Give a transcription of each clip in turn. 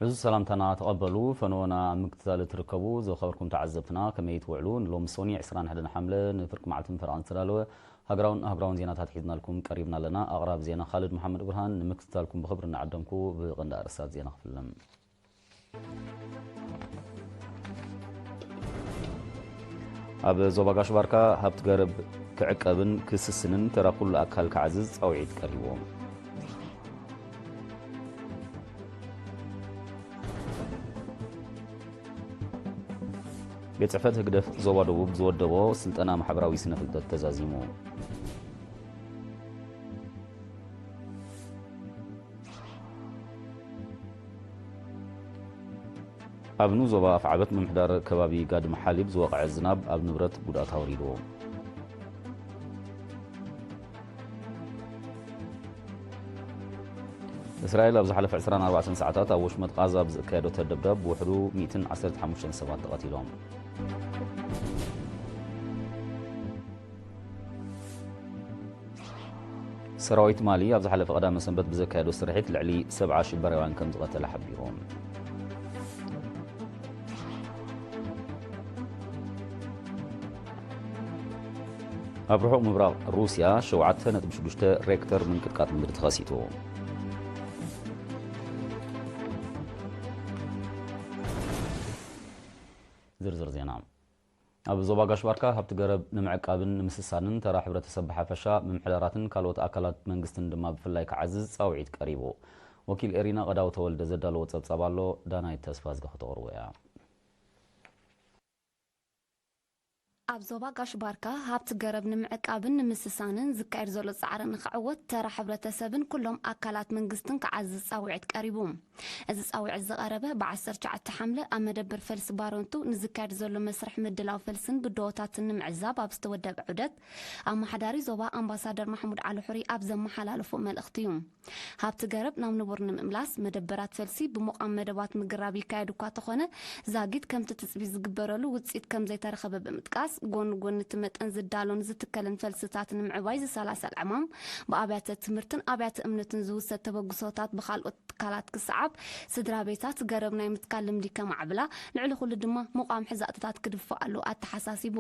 እዚ ሰላምታና ተቐበሉ። ፈነወና ኣብ ምክትታል እትርከቡ ዝኸበርኩም ተዓዘብትና፣ ከመይ ትውዕሉ? ንሎሚ ሶኒ ዕስራን ሓደን ሓምለ ንፍርቂ መዓልቲ ፈረቓን ዝተዳለወ ሃገራውን ኣህጉራውን ዜናታት ሒዝናልኩም ቀሪብና ኣለና። ኣቕራቢ ዜና ካልድ መሓመድ ብርሃን። ንምክትታልኩም ብኽብሪ እናዓደምኩ ብቐንዲ ኣርእስታት ዜና ክፍልም። ኣብ ዞባ ጋሽ ባርካ ሃብቲ ገረብ ክዕቀብን ክስስንን ተራ ኩሉ ኣካል ክዓዝዝ ጻውዒት ቀሪቡ። ቤት ጽሕፈት ህግደፍ ዞባ ደቡብ ዝወደቦ ስልጠና ማሕበራዊ ስነ ፍልጠት ተዛዚሙ። ኣብ ንኡስ ዞባ ኣፍዓበት ምምሕዳር ከባቢ ጋድም ሓሊብ ዝወቕዐ ዝናብ ኣብ ንብረት ጉድኣት ኣውሪዱ። እስራኤል ኣብ ዝሓለፈ ዕስራን ኣርባዕተን ሰዓታት ኣብ ወሽመጥ ቓዛ ብዘካየደቶ ደብዳብ ብውሕዱ ሚእትን ዓሰርተ ሓሙሽተን ሰባት ተቐቲሎም። ሰራዊት ማሊ ኣብ ዝሓለፈ ቀዳመ ሰንበት ብዘካየዶ ስርሒት ልዕሊ ሰብዓ ሽበራውያን ከም ዝቐተለ ሓቢሩ። ኣብ ርሑቕ ምብራቕ ሩስያ ሸውዓተ ነጥቢ ሽዱሽተ ሬክተር ምንቅጥቃጥ ምድሪ ተኸሲቱ። ዝርዝር ዜና። ኣብ ዞባ ጋሽ ባርካ ሃብቲ ገረብ ንምዕቃብን ንምስሳንን ተራ ሕብረተሰብ ብሓፈሻ፣ ምምሕዳራትን ካልኦት ኣካላት መንግስትን ድማ ብፍላይ ክዓዝዝ ጻውዒት ቀሪቡ። ወኪል ኤሪና ቀዳው ተወልደ ዘዳለዎ ጸብጻብ ኣሎ፣ ዳናይት ተስፋ ዝገ ከተቕርቦ እያ። ኣብ ዞባ ጋሽ ባርካ ሃብቲ ገረብ ንምዕቃብን ንምስሳንን ዝካየድ ዘሎ ጻዕሪ ንኽዕወት ተራ ሕብረተሰብን ኩሎም ኣካላት መንግስትን ክዓዝዝ ጻውዒት ቀሪቡ። እዚ ጻውዒት ዝቐረበ ብዓሰርተ ትሽዓተ ሓምለ ኣብ መደበር ፈልሲ ባረንቱ ንዝካየድ ዘሎ መስርሕ ምድላው ፈልስን ብድሆታትን ንምዕዛብ ኣብ ዝተወደበ ዑደት፣ ኣመሓዳሪ ዞባ ኣምባሳደር ማሕሙድ ዓሊ ሑሪ ኣብ ዘመሓላለፎ መልእኽቲ እዩ። ሃብቲ ገረብ ናብ ንቡር ንምምላስ መደበራት ፈልሲ ብሙቓም መደባት ምግራብ ይካየድ እኳ ተኾነ፣ ዛጊት ከምቲ ትጽቢት ዝግበረሉ ውጽኢት ከም ዘይተረኸበ ብምጥቃስ፣ ጎኒ ጎኒ እቲ መጠን ዝዳሎን ዝትከልን ፈልስታት ንምዕባይ ዝሰላሰል ዕማም፣ ብኣብያተ ትምህርትን ኣብያተ እምነትን ዝውሰድ ተበግሶታት ብኻልኦት ትካላት ክሰዓብ፣ ስድራ ቤታት ገረብ ናይ ምትካል ልምዲ ከማዕብላ፣ ልዕሊ ኩሉ ድማ ሙቓም ሕዛእትታት ክድፈኣሉ ኣተሓሳሲቡ።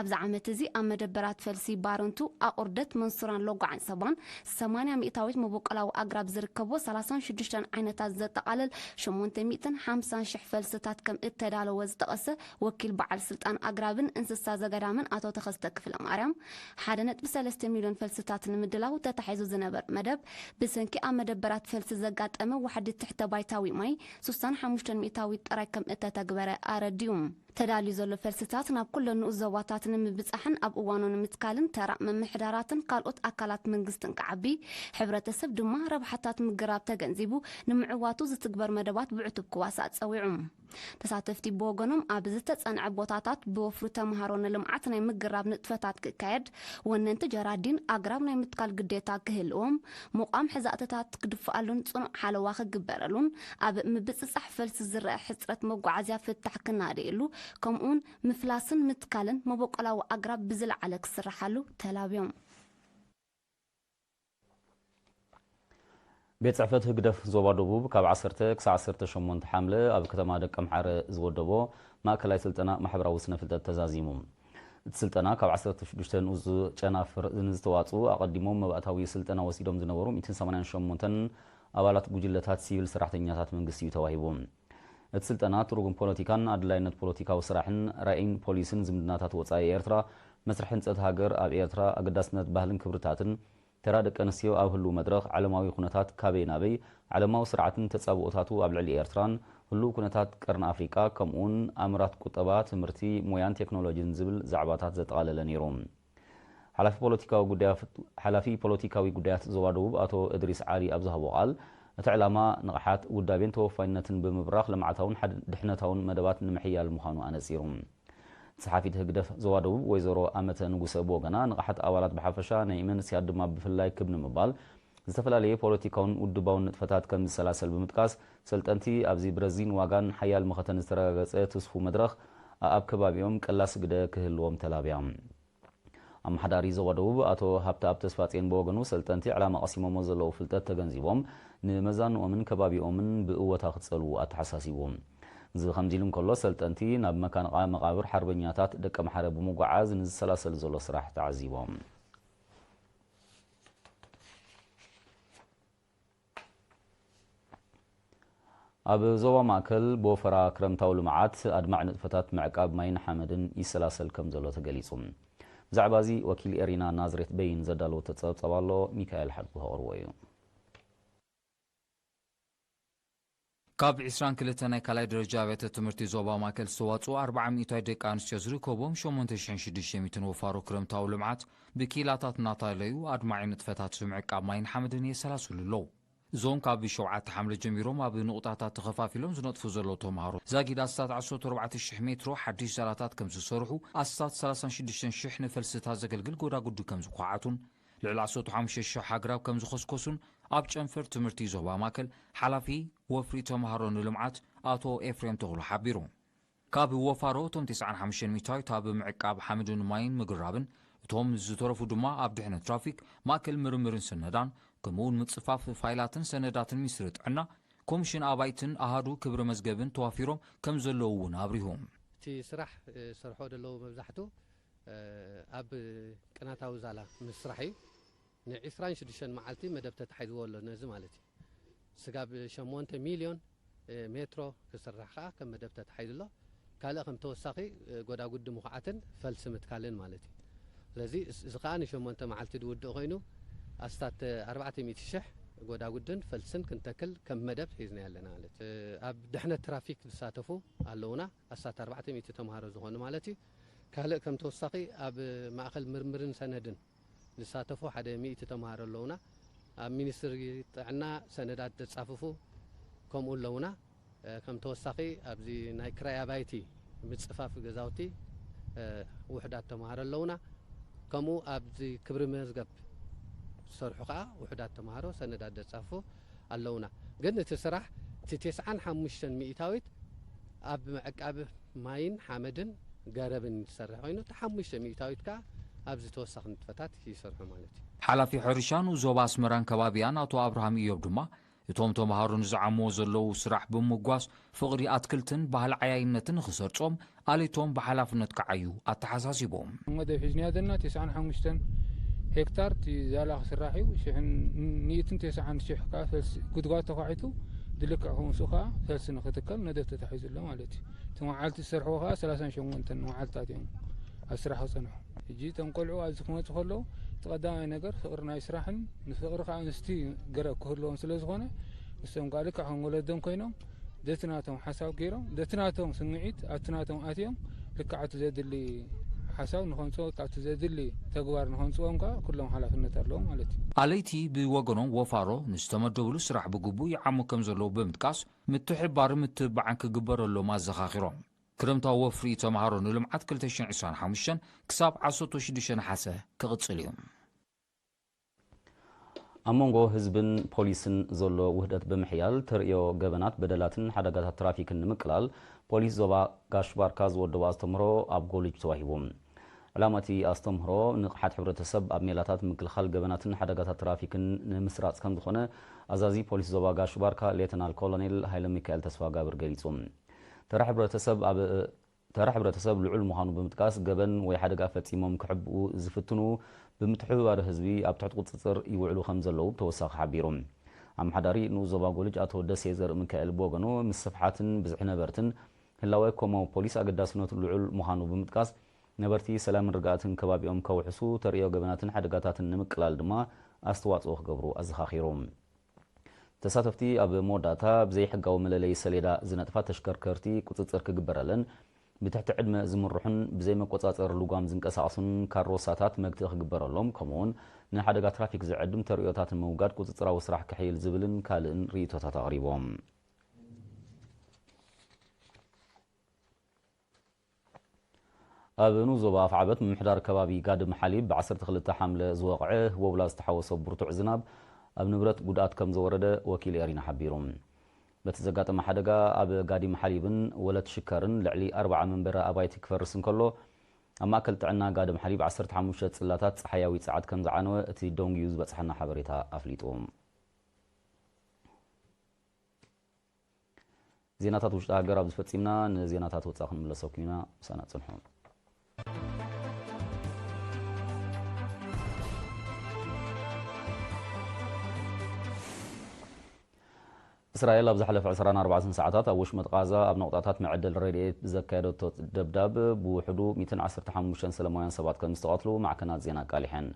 ኣብዚ ዓመት እዚ ኣብ መደበራት ፈልሲ ባረንቱ፣ ኣቑርደት፣ መንሱራን ሎጓዕን ሰባን ሰማንያ ሚእታዊት መበቆላዊ ኣግራብ ዝርከቦ ሰላሳን ሽዱሽተን ዓይነታት ዘጠቓልል ሸሞንተ ሚእትን ሓምሳን ሽሕ ፈልስታት ከም እተዳለወ ዝጠቐሰ ወኪል በዓል ስልጣን ኣግራብን እንስሳ ዘገዳምን ኣቶ ተኸስተ ክፍለ ማርያም፣ ሓደ ነጥቢ ሰለስተ ሚልዮን ፈልስታት ንምድላው ተታሒዙ ዝነበር መደብ፣ ብሰንኪ ኣብ መደበራት ፈልሲ ዘጋጠመ ዋሕዲ ትሕተ ባይታዊ ማይ፣ ሱሳን ሓሙሽተን ሚእታዊት ጥራይ ከም እተተግበረ ኣረዲኡ። ተዳልዩ ዘሎ ፈልስታት ናብ ኩለን ንኡስ ዞባታት ንምብጻሕን ኣብ እዋኑ ንምትካልን ተራ ምምሕዳራትን ካልኦት ኣካላት መንግስትን ክዓቢ፣ ሕብረተሰብ ድማ ረብሓታት ምግራብ ተገንዚቡ ንምዕዋቱ ዝትግበር መደባት ብዕቱብ ክዋሳእ ጸዊዑ። ተሳተፍቲ ብወገኖም፣ ኣብ ዝተጸንዐ ቦታታት ብወፍሪ ተምሃሮ ንልምዓት ናይ ምግራብ ንጥፈታት ክካየድ፣ ወነንቲ ጀራዲን ኣግራብ ናይ ምትካል ግዴታ ክህልዎም፣ ሙቓም ሕዛእትታት ክድፍኣሉን ጽኑዕ ሓለዋ ክግበረሉን፣ ኣብ ምብጽጻሕ ፈልሲ ዝረአ ሕጽረት መጓዓዝያ ፍታሕ ክናደየሉ፣ ከምኡውን ምፍላስን ምትካልን መበቆላዊ ኣግራብ ብዝለዓለ ክስርሓሉ ተላብዮም። ቤት ጽሕፈት ህግደፍ ዞባ ደቡብ ካብ ዓሰርተ ክሳዕ ዓሰርተ ሸሞንተ ሓምለ ኣብ ከተማ ደቀምሓረ ዝወደቦ ማእከላይ ስልጠና ማሕበራዊ ስነ ፍልጠት ተዛዚሙ። እቲ ስልጠና ካብ ዓሰርተ ሽዱሽተ ንኡስ ጨናፍር ንዝተዋጽኡ ኣቐዲሞም መባእታዊ ስልጠና ወሲዶም ዝነበሩ ሚእትን ሰማንያን ሸሞንተን ኣባላት ጉጅለታት ሲቪል ሰራሕተኛታት መንግስቲ እዩ ተዋሂቡ። እቲ ስልጠና ትርጉም ፖለቲካን ኣድላይነት ፖለቲካዊ ስራሕን፣ ራእይን ፖሊስን ዝምድናታት ወጻኢ ኤርትራ፣ መስርሕ ህንጸት ሃገር ኣብ ኤርትራ፣ ኣገዳስነት ባህልን ክብርታትን፣ ተራ ደቂ ኣንስትዮ ኣብ ህሉው መድረኽ፣ ዓለማዊ ኩነታት ካበይ ናበይ፣ ዓለማዊ ስርዓትን ተጻብኦታቱ ኣብ ልዕሊ ኤርትራን፣ ህሉው ኩነታት ቀርኒ ኣፍሪቃ፣ ከምኡውን ኣምራት ቁጠባ፣ ትምህርቲ፣ ሞያን ቴክኖሎጂን ዝብል ዛዕባታት ዘጠቓለለ ነይሩ። ሓላፊ ፖለቲካዊ ጉዳያት፣ ሓላፊ ፖለቲካዊ ጉዳያት ዞባ ደቡብ ኣቶ እድሪስ ዓሊ ኣብ ዝሃቦ ቃል፣ እቲ ዕላማ ንቕሓት፣ ውዳቤን ተወፋይነትን ብምብራኽ ልምዓታውን ሓድ-፣ ድሕነታውን መደባት ንምሕያል ምዃኑ ኣነጺሩ። ጸሓፊት ህግደፍ ዞባ ደቡብ ወይዘሮ ኣመተ ንጉሰ ብወገና፣ ንቕሓት ኣባላት ብሓፈሻ ናይ መንእሰያት ድማ ብፍላይ ክብ ንምባል፣ ዝተፈላለየ ፖለቲካውን ውድባውን ንጥፈታት ከም ዝሰላሰል ብምጥቃስ፣ ሰልጠንቲ ኣብዚ ብረዚን ዋጋን ሓያል መኸተን ዝተረጋገጸ ትስፉ መድረኽ ኣኣብ ከባቢኦም ቀላሲ ግደ ክህልዎም ተላብያ። ኣመሓዳሪ ዞባ ደቡብ ኣቶ ሃብተኣብ ተስፋጽዮን ብወገኑ፣ ሰልጠንቲ ዕላማ ቀሲሞሞ ዘለዉ ፍልጠት ተገንዚቦም ንመዛንኦምን ከባቢኦምን ብእወታ ክጸልዉ ኣተሓሳሲቡ። እዚ ከምዚ ኢሉ እንከሎ፣ ሰልጠንቲ ናብ መካንቓ መቓብር ሓርበኛታት ደቀምሓረ ብምጉዓዝ ንዝሰላሰል ዘሎ ስራሕ ተዓዚቦም። ኣብ ዞባ ማእከል ብወፈራ ክረምታዊ ልምዓት ኣድማዒ ንጥፈታት ምዕቃብ ማይን ሓመድን ይሰላሰል ከም ዘሎ ተገሊጹ። ብዛዕባ እዚ ወኪል ኤሪና ናዝሬት በይን ዘዳለወቶ ጸብጻብ ኣሎ፣ ሚካኤል ሓድጉ ከቕርቦ እዩ። ካብ ዕስራን ክልተን ናይ ካልኣይ ደረጃ ኣብያተ ትምህርቲ ዞባ ማእከል ዝተዋጽኡ ኣርብዓ ሚእታዊት ደቂ ኣንስትዮ ዝርከቦም ሸሞንተ ሽሕን ሽዱሽተ ሚእትን ወፋሮ ክረምታዊ ልምዓት ብኪላታት እናታለዩ ኣድማዒ ንጥፈታት ምዕቃብ ማይን ሓመድን የሰላስሉ ኣለዉ። እዞም ካብ ሸውዓተ ሓምለ ጀሚሮም ኣብ ንቑጣታት ተኸፋፊሎም ዝነጥፉ ዘለዉ ተምሃሮ፣ ዛጊድ ኣስታት ዓሰርተ ኣርባዕተ ሽሕ ሜትሮ ሓድሽ ዛላታት ከም ዝሰርሑ፣ ኣስታት ሰላሳን ሽዱሽተን ሽሕ ንፈልስታት ዘገልግል ጎዳጉዲ ከም ዝኳዓቱን፣ ልዕሊ ዓሰርተ ሓሙሽተ ሽሕ ኣግራብ ከም ዝኸስከሱን ኣብ ጨንፈር ትምህርቲ ዞባ ማእከል ሓላፊ ወፍሪ ተምሃሮ ንልምዓት ኣቶ ኤፍሬም ተኽሉ ሓቢሩ። ካብ ወፋሮ እቶም ተስዓን ሓሙሽተን ሚእታዊት ኣብ ምዕቃብ ሓመድን ማይን ምግራብን፣ እቶም ዝተረፉ ድማ ኣብ ድሕነት ትራፊክ፣ ማእከል ምርምርን ስነዳን፣ ከምኡውን ምጽፋፍ ፋይላትን ሰነዳትን ሚኒስትሪ ጥዕና፣ ኮሚሽን ኣባይትን ኣሃዱ ክብሪ መዝገብን ተዋፊሮም ከም ዘለዉ እውን ኣብሪሁ። እቲ ስራሕ፣ እ፣ ዝሰርሖ ዘለዉ መብዛሕቱ፣ እ፣ ኣብ ቅናታዊ ዛላ ምስራሕ እዩ። ንዕስራን ሽዱሽተን መዓልቲ መደብ ተታሒዝዎ ኣሎ ነዚ ማለት እዩ። ስጋብ ሸሞንተ ሚልዮን፣ እ፣ ሜትሮ ክስራሕ ከኣ ከም መደብ ተታሒዙ ኣሎ። ካልእ ከም ተወሳኺ፣ እ፣ ጎዳጉዲ ምኹዓትን ፈልሲ ምትካልን ማለት እዩ። ስለዚ እስ-፣ እዚ ከኣ ንሸሞንተ መዓልቲ ዝውድእ ኮይኑ ኣስታት ኣርባዕተ ሚእቲ ሽሕ ጎዳጉድን ፈልስን ክንተክል ከም መደብ ሒዝና ኣለና ማለት እዩ። እ፣ ኣብ ድሕነት ትራፊክ ዝሳተፉ ኣለውና፣ ኣስታት ኣርባዕተ ሚእቲ ተምሃሮ ዝኾኑ ማለት እዩ። ካልእ ከም ተወሳኺ ኣብ ማእከል ምርምርን ሰነድን ዝሳተፉ ሓደ ሚእቲ ተምሃሮ ኣለዉና። ኣብ ሚኒስትሪ ጥዕና ሰነዳት ዘጻፍፉ ከምኡ ኣለዉና። እ፣ ከም ተወሳኺ ኣብዚ ናይ ክራይ ኣባይቲ ምጽፋፍ ገዛውቲ፣ እ፣ ውሑዳት ተምሃሮ ኣለዉና። ከምኡ ኣብዚ ክብሪ መዝገብ ዝሰርሑ ከኣ ውሑዳት ተምሃሮ ሰነዳት ዘጻፍፉ ኣለዉና። ግን እቲ ስራሕ እቲ ተስዓን ሓሙሽተን ሚእታዊት ኣብ ምዕቃብ ማይን ሓመድን ገረብን ዝሰርሕ ኮይኑ፣ እቲ ሓሙሽተ ሚእታዊት ከኣ ኣብዚ ተወሳኺ ንጥፈታት ይሰርሑ ማለት እዩ። ሓላፊ ሕርሻ ንኡስ ዞባ ኣስመራን ከባቢያን ኣቶ ኣብርሃም ኢዮብ ድማ፣ እቶም ተምሃሮ ንዝዓምዎ ዘለዉ ስራሕ ብምጓስ፣ ፍቕሪ ኣትክልትን ባህሊ ዓያይነትን ንኽሰርጾም፣ ኣለይቶም ብሓላፍነት ክዓዩ ኣተሓሳሲቦም። መደብ ሒዝና ዘለና ተስዓን ሓሙሽተን ሄክታር እቲ ዛላ ክስራሕ እዩ። ሽሕን፣ ሚእትን ተስዓን ሽሕ ከኣ ፈልሲ ጉድጓድ ተዃዒቱ፣ ዝልክዕ ከምኡ ከኣ ፈልሲ ንኽትከል መደብ ተታሒዙ ኣሎ ማለት እዩ። እቲ መዓልቲ ዝሰርሕዎ ከኣ ሰላሳን ሸሞንተን መዓልትታት እዮም ኣብ ስራሕ ክጸንሑ። ሕጂ እቶም ቆልዑ ኣብዚ ክመጹ ከለዉ፣ እቲ ቀዳማይ ነገር ፍቕሪ ናይ ስራሕን ንፍቕሪ ከኣ ምስቲ ገረብ ክህልዎም ስለ ዝኾነ፣ ንሶም ከኣ ልክዕ ከም ወለዶም ኮይኖም፣ ዘቲ ናቶም ሓሳብ ገይሮም፣ ዘቲ ናቶም ስምዒት ኣብቲ ናቶም ኣትዮም፣ ልክዕ ኣብቲ ዘድሊ ሓሳብ ንኸምጽኦ፣ ኣብቲ ዘድሊ ተግባር ንኸምጽኦም ከኣ ኩሎም ሓላፍነት ኣለዎም ማለት እዩ። ኣለይቲ ብወገኖም፣ ወፋሮ ንዝተመደብሉ ስራሕ ብግቡእ ይዓሙ ከም ዘለዉ ብምጥቃስ፣ ምትሕብባርን ምትብባዕን ክግበረሎም ኣዘኻኺሮም። ክረምታዊ ወፍሪ ተምሃሮ ንልምዓት ክልተ ሽሕን ዕስራን ሓሙሽተን ክሳብ ዓሰርተ ሽዱሽተ ነሓሰ ክቕጽል እዩ። ኣብ መንጎ ህዝብን ፖሊስን ዘሎ ውህደት ብምሕያል፣ ተርእዮ ገበናት፣ በደላትን ሓደጋታት ትራፊክን ንምቅላል፣ ፖሊስ ዞባ ጋሽ ባርካ ዝወደቦ ኣስተምህሮ ኣብ ኮሌጅ ተዋሂቡ። ዕላማ እቲ ኣስተምህሮ፣ ንቕሓት ሕብረተሰብ ኣብ ሜላታት ምክልኻል ገበናትን ሓደጋታት ትራፊክን ንምስራጽ ከም ዝኾነ፣ ኣዛዚ ፖሊስ ዞባ ጋሽ ባርካ ሌተናል ኮሎኔል ሃይለ ሚካኤል ተስፋጋብር ገሊጹ። ተራ ሕብረተሰብ ኣብ፣ ተራ ሕብረተሰብ ልዑል ምዃኑ ብምጥቃስ፣ ገበን ወይ ሓደጋ ፈጺሞም ክሕብኡ ዝፍትኑ ብምትሕብባር ህዝቢ ኣብ ትሕቲ ቁጽጽር ይውዕሉ ከም ዘለዉ ብተወሳኺ ሓቢሩ። ኣመሓዳሪ ንኡስ ዞባ ጎልጅ ኣቶ ደሴ ዘርእሚካኤል ብወገኑ፣ ምስፍሓትን ብዝሒ ነበርትን ህላወ ኮማዊ ፖሊስ ኣገዳስነቱ ልዑል ምዃኑ ብምጥቃስ፣ ነበርቲ ሰላምን ርግኣትን ከባቢኦም ከውሕሱ፣ ተርእዮ ገበናትን ሓደጋታትን ንምቅላል ድማ ኣስተዋጽኦ ክገብሩ ኣዘኻኺሩ። ተሳተፍቲ ኣብ መወዳእታ፣ ብዘይሕጋዊ መለለዪ ሰሌዳ ዝነጥፋ ተሽከርከርቲ ቁጽጽር ክግበረለን፣ ብትሕቲ ዕድመ ዝምርሑን ብዘይ መቆጻጸሪ ልጓም ዝንቀሳቐሱን ካሮሳታት መግትኢ ክግበረሎም፣ ከምኡ'ውን ንሓደጋ ትራፊክ ዝዕድም ተርእዮታት ንምውጋድ ቁጽጽራዊ ስራሕ ክሕይል ዝብልን ካልእን ርእይቶታት ኣቕሪቦም። ኣብ ንኡስ ዞባ ኣፍዓበት ምምሕዳር ከባቢ ጋድም ሓሊብ፣ ብ ዓሰርተ ክልተ ሓምለ ዝወቕዐ ህቦብላ ዝተሓወሶ ብርቱዕ ዝናብ፣ ኣብ ንብረት ጉድኣት ከም ዘወረደ ወኪል ኤሪና ሓቢሩ። በቲ ዘጋጠመ ሓደጋ፣ ኣብ ጋዲም ሓሊብን ወለት ሽከርን ልዕሊ ኣርብዓ መንበሪ ኣባይቲ ክፈርስ እንከሎ፣ ኣብ ማእከል ጥዕና ጋደም ሓሊብ ዓሰርተ ሓሙሽተ ጽላታት ጸሓያዊ ጸዓት ከም ዝዓነወ እቲ ዶንግዩ ዝበጽሓና ሓበሬታ ኣፍሊጡ። ዜናታት ውሽጢ ሃገር ኣብዚ ፈጺምና። ንዜናታት ወጻኢ ክንምለሰኩም ኢና። ምሳና ጽንሑ። እስራኤል ኣብ ዝሓለፈ ዕስራን ኣርባዕተን ሰዓታት ኣብ ወሽመጥ ቃዛ ኣብ ነቑጣታት መዐደል ረድኤት ብዘካየደቶ ደብዳብ ብውሕዱ ሚእትን ዓሰርተ ሓሙሽተን ሰለማውያን ሰባት ከም ዝተቐትሉ ማዕከናት ዜና ኣቃሊሐን።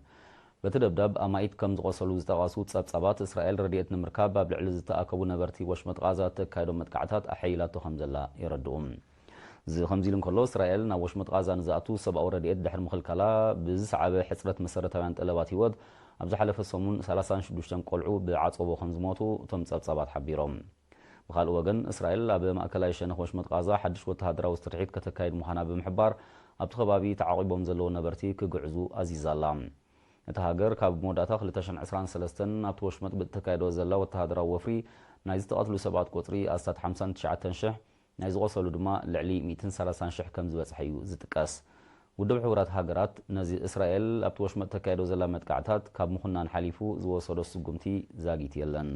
በቲ ደብዳብ ኣማኢት ከም ዝቖሰሉ ዝጠቐሱ ጸብጻባት፣ እስራኤል ረድኤት ንምርካብ ኣብ ልዕሊ ዝተኣከቡ ነበርቲ ወሽመጥ ቃዛ እተካየዶ መጥቃዕታት ኣሐይላቶ ከም ዘላ የረድኡ። እዚ ከምዚ ኢሉ እንከሎ፣ እስራኤል ናብ ወሽመጥ ቃዛ ንዝኣቱ ሰብኣዊ ረድኤት ድሕሪ ምኽልካላ፣ ብዝሰዓበ ሕጽረት መሰረታውያን ጠለባት ህይወት፣ ኣብ ዝሓለፈ ሰሙን ሰላሳን ሽዱሽተን ቆልዑ ብዓጸቦ ከም ዝሞቱ እቶም ጸብጻባት ሓቢሮም። ብኻልእ ወገን፣ እስራኤል ኣብ ማእከላይ ሸነኽ ወሽመጥ ቃዛ ሓድሽ ወተሃደራዊ ስርሒት ከተካይድ ምዃና ብምሕባር፣ ኣብቲ ከባቢ ተዓቒቦም ዘለዉ ነበርቲ ክግዕዙ ኣዚዛ ኣላ። እታ ሃገር ካብ መወዳእታ ክልተ ሽሕን ዕስራን ሰለስተን ኣብቲ ወሽመጥ ብእተካየዶ ዘላ ወተሃደራዊ ወፍሪ ናይ ዝተቐትሉ ሰባት ቁጽሪ ኣስታት ሓምሳን ትሽዓተን ሽሕ፣ ናይ ዝቖሰሉ ድማ ልዕሊ ሚእትን ሰላሳን ሽሕ ከም ዝበጽሐ እዩ ዝጥቀስ። ውድብ ሕቡራት ሃገራት ነዚ እስራኤል ኣብቲ ወሽመጥ ተካይዶ ዘላ መጥቃዕታት ካብ ምኹናን ሓሊፉ ዝወሰዶ ስጉምቲ ዛጊት የለን።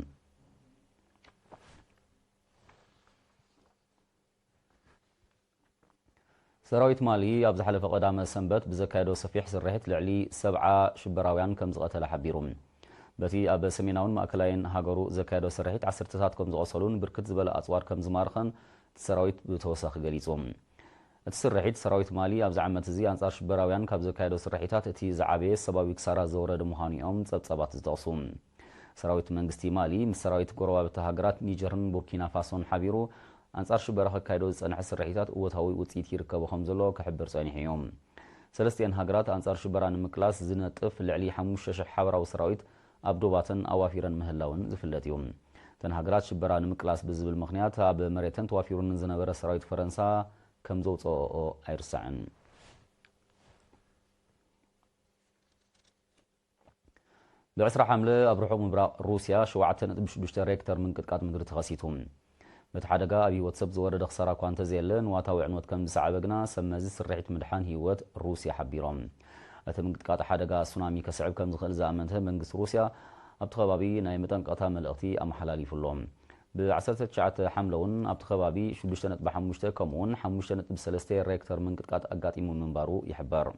ሰራዊት ማሊ ኣብ ዝሓለፈ ቀዳመ ሰንበት ብዘካየዶ ሰፊሕ ስርሒት ልዕሊ ሰብዓ ሽበራውያን ከም ዝቐተለ ሓቢሩ። በቲ ኣብ ሰሜናውን ማእከላይን ሃገሩ ዘካየዶ ስርሒት ዓሰርተታት ከም ዝቖሰሉን ብርክት ዝበለ ኣጽዋር ከም ዝማርኸን እቲ ሰራዊት ብተወሳኺ ገሊጹ። እቲ ስርሒት ሰራዊት ማሊ ኣብዚ ዓመት እዚ ኣንጻር ሽበራውያን ካብ ዘካየዶ ስርሒታት እቲ ዝዓበየ ሰብኣዊ ክሳራ ዘውረደ ምዃኑ እዮም ጸብጻባት ዝጠቕሱ። ሰራዊት መንግስቲ ማሊ ምስ ሰራዊት ጎረባብቲ ሃገራት ኒጀርን ቡርኪና ፋሶን ሓቢሩ ኣንጻር ሽበራ ከካይዶ ዝጸንሐ ስርሒታት እወታዊ ውጽኢት ይርከቦ ከም ዘሎ ክሕብር ጸኒሑ እዩ። ሰለስቲኤን ሃገራት ኣንጻር ሽበራ ንምቅላስ ዝነጥፍ ልዕሊ ሓሙሽተ ሽሕ ሓበራዊ ሰራዊት ኣብ ዶባተን ኣዋፊረን ምህላውን ዝፍለጥ እዩ። እተን ሃገራት ሽበራ ንምቅላስ ብዝብል ምኽንያት ኣብ መሬተን ተዋፊሩ ንዝነበረ ሰራዊት ፈረንሳ ከም ዘውፅኦኦ ኣይርሳዕን። ብዕስራ ሓምለ ኣብ ርሑቕ ምብራቕ ሩስያ ሸውዓተ ነጥቢ ሽዱሽተ ሬክተር ምንቅጥቃጥ ምድሪ ተኸሲቱ። በቲ ሓደጋ ኣብ ህይወት ሰብ ዝወረደ ክሳራ እኳ እንተዘየለ፣ ንዋታዊ ዕንወት ከም ዝሰዓበ ግና ሰብ መዚ ስርሒት ምድሓን ህይወት ሩስያ ሓቢሮም። እቲ ምንቅጥቃጥ ሓደጋ ሱናሚ ከስዕብ ከም ዝኽእል ዝኣመንተ መንግስቲ ሩስያ ኣብቲ ከባቢ ናይ መጠንቀቕታ መልእኽቲ ኣመሓላሊፉ ኣሎ። ብ ዓሰርተ ትሽዓተ ሓምለ እውን ኣብቲ ከባቢ ሽዱሽተ ነጥቢ ሓሙሽተ ከምኡውን ሓሙሽተ ነጥቢ ሰለስተ ሬክተር ምንቅጥቃጥ ኣጋጢሙ ምንባሩ ይሕበር።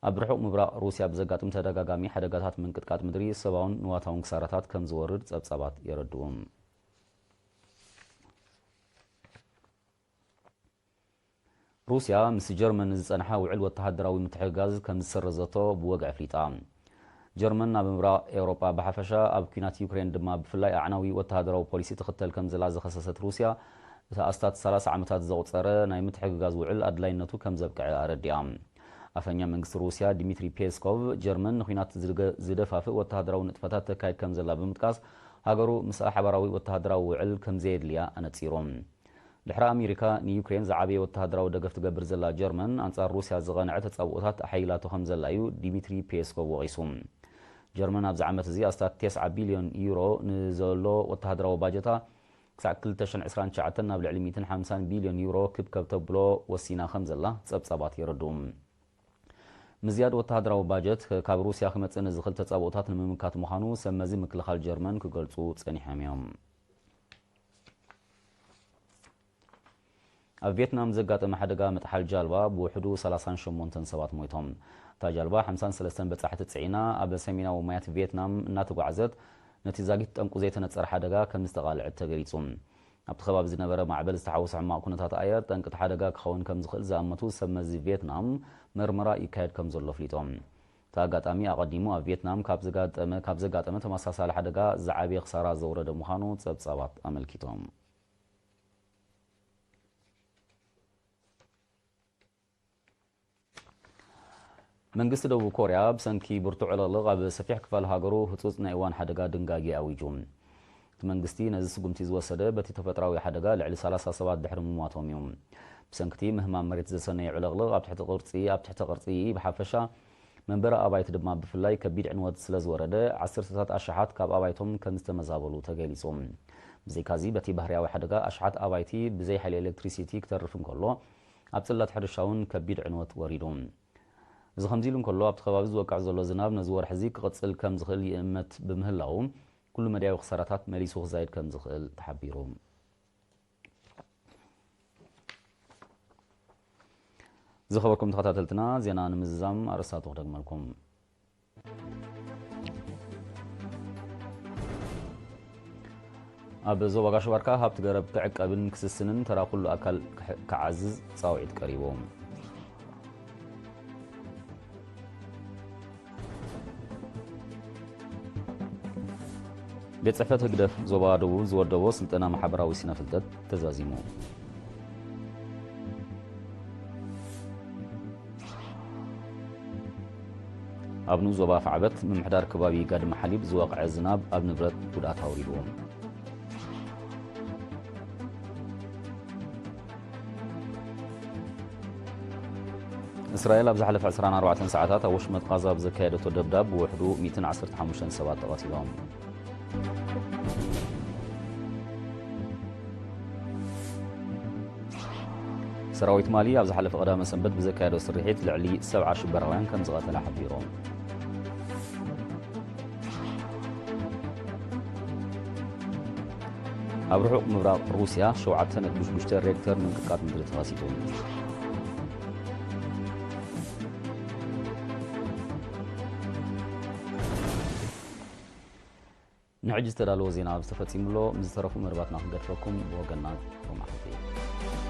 ኣብ ርሑቕ ምብራቕ ሩስያ ብዘጋጥም ተደጋጋሚ ሓደጋታት ምንቅጥቃጥ ምድሪ ሰብኣውን ንዋታውን ክሳራታት ከም ዝወርድ ጸብጻባት የረድኡ። ሩስያ ምስ ጀርመን ዝጸንሓ ውዕል ወተሃደራዊ ምትሕግጋዝ ከም ዝሰረዘቶ ብወግዒ ኣፍሊጣ። ጀርመን ኣብ ምብራቕ ኤውሮጳ ብሓፈሻ፣ ኣብ ኲናት ዩክሬን ድማ ብፍላይ ኣዕናዊ ወተሃደራዊ ፖሊሲ ትኽተል ከም ዘላ ዝኸሰሰት ሩስያ፣ እቲ ኣስታት ሰላሳ ዓመታት ዘቑጸረ ናይ ምትሕግጋዝ ውዕል ኣድላይነቱ ከም ዘብቅዐ ኣረዲኣ። ኣፈኛ መንግስቲ ሩስያ ዲሚትሪ ፔስኮቭ፣ ጀርመን ንኲናት ዝደፋፍእ ወተሃደራዊ ንጥፈታት ተካይድ ከም ዘላ ብምጥቃስ፣ ሃገሩ ምስኣ ሓባራዊ ወተሃደራዊ ውዕል ከም ዘየድልያ ኣነጺሩ። ድሕሪ ኣሜሪካ ንዩክሬን ዝዓበየ ወተሃደራዊ ደገፍ ትገብር ዘላ ጀርመን፣ ኣንጻር ሩስያ ዝቐንዐ ተጻብኦታት ኣሐይላቶ ከም ዘላ እዩ ዲሚትሪ ፔስኮቭ ወቒሱ። ጀርመን ኣብዚ ዓመት እዚ ኣስታት ተስዓ ቢልዮን ዩሮ ንዘሎ ወተሃደራዊ ባጀታ፣ ክሳዕ ክልተ ሽሕን ዕስራን ትሽዓተን ናብ ልዕሊ ሚእትን ሓምሳን ቢልዮን ዩሮ ክብከብ ተብሎ ወሲና ከም ዘላ ጸብጻባት የረድኡ። ምዝያድ ወተሃደራዊ ባጀት ካብ ሩስያ ክመጽእ ንዝኽእል ተጻብኦታት ንምምካት ምዃኑ ሰብ መዚ ምክልኻል ጀርመን ክገልጹ ጸኒሖም እዮም። ኣብ ቪየትናም ዘጋጠመ ሓደጋ ምጥሓል ጃልባ ብውሕዱ ሰላሳን ሸሞንተን ሰባት ሞይቶም። እታ ጃልባ ሓምሳን ሰለስተን በጻሕቲ ጽዒና ኣብ ሰሜናዊ ማያት ቪየትናም እናተጓዕዘት፣ ነቲ ዛጊት ጠንቁ ዘይተነጸረ ሓደጋ ከም ዝተቓልዐት ተገሊጹ። ኣብቲ ከባቢ ዝነበረ ማዕበል ዝተሓወሰ ሕማቕ ኩነታት ኣየር ጠንቂ እቲ ሓደጋ ክኸውን ከም ዝኽእል ዝኣመቱ ሰብ መዚ ቪየትናም፣ መርመራ ይካየድ ከም ዘሎ ኣፍሊጦም። እቲ ኣጋጣሚ ኣቐዲሙ ኣብ ቪየትናም ካብ ዘጋጠመ፣ ካብ ዘጋጠመ ተመሳሳሊ ሓደጋ ዝዓበየ ክሳራ ዘውረደ ምዃኑ ጸብጻባት ኣመልኪቶም። መንግስቲ ደቡብ ኮርያ ብሰንኪ ብርቱዕ ዕልቕልቕ ኣብ ሰፊሕ ክፋል ሃገሩ ህጹጽ ናይ እዋን ሓደጋ ድንጋጌ ኣዊጁ። እቲ መንግስቲ ነዚ ስጉምቲ ዝወሰደ በቲ ተፈጥራዊ ሓደጋ ልዕሊ ሰላሳ ሰባት ድሕሪ ምሟቶም እዩ። ብሰንኪ እቲ ምህማም መሬት ዘሰነየ ዕልቕልቕ ኣብ ትሕቲ ቅርጺ፣ ኣብ ትሕቲ ቅርጺ ብሓፈሻ፣ መንበሪ ኣባይቲ ድማ ብፍላይ ከቢድ ዕንወት ስለ ዝወረደ፣ ዓሰርተታት ኣሽሓት ካብ ኣባይቶም ከም ዝተመዛበሉ ተገሊጹ። ብዘይካዚ፣ በቲ ባህርያዊ ሓደጋ ኣሽሓት ኣባይቲ ብዘይ ሓይሊ ኤሌክትሪሲቲ ክተርፍ እንከሎ፣ ኣብ ጽላት ሕርሻ እውን ከቢድ ዕንወት ወሪዱ። እዚ ከምዚ ኢሉ እንከሎ፣ ኣብቲ ከባቢ ዝወቅዕ ዘሎ ዝናብ ነዚ ወርሒ እዚ ክቕጽል ከም ዝኽእል ይእመት ብምህላው፣ ኩሉ መዳያዊ ክሳራታት መሊሱ ክዛይድ ከም ዝኽእል ተሓቢሩ። ዝኸበርኩም ተኸታተልትና፣ ዜና ንምዝዛም ኣርእስታቱ ክደግመልኩም። ኣብ ዞባ ጋሽ ባርካ ሃብቲ ገረብ ክዕቀብን ክስስንን ተራ ኩሉ ኣካል ክሕ-፣ ክዓዝዝ ጻውዒት ቀሪቡ። ቤት ጽሕፈት ህግደፍ ዞባ ደቡብ ዝወደቦ ስልጠና ማሕበራዊ ስነ ፍልጠት ተዛዚሙ። ኣብ ንኡስ ዞባ ኣፍዓበት ምምሕዳር ከባቢ ጋድመ ሓሊብ ዝወቕዐ ዝናብ ኣብ ንብረት ጉድኣት ኣውሪድዎ። እስራኤል ኣብ ዝሓለፈ ዕስራን ኣርባዕተን ሰዓታት ኣብ ወሽመጥ ቓዛ ብዘካየደቶ ደብዳብ ብውሕዱ ሚእትን ዓሰርተ ሓሙሽተን ሰባት ተቐቲሎም። ሰራዊት ማሊ ኣብ ዝሓለፈ ቀዳመ ሰንበት ብዘካየዶ ስርሒት ልዕሊ ሰብዓ ሽበራውያን ከም ዝቐተለ ሓቢሩ። ኣብ ርሑቕ ምብራቕ ሩስያ ሸውዓተ ነጥቢ ሽዱሽተ ሬክተር ምንቅጥቃጥ ምድሪ ተኸሲቱ። ንሕጂ ዝተዳለወ ዜና ኣብዚ ተፈጺሙ ኣሎ። ምስ ዝተረፉ መደባትና ክንገድፈኩም ብወገንና ጥዑም መዓልቲ።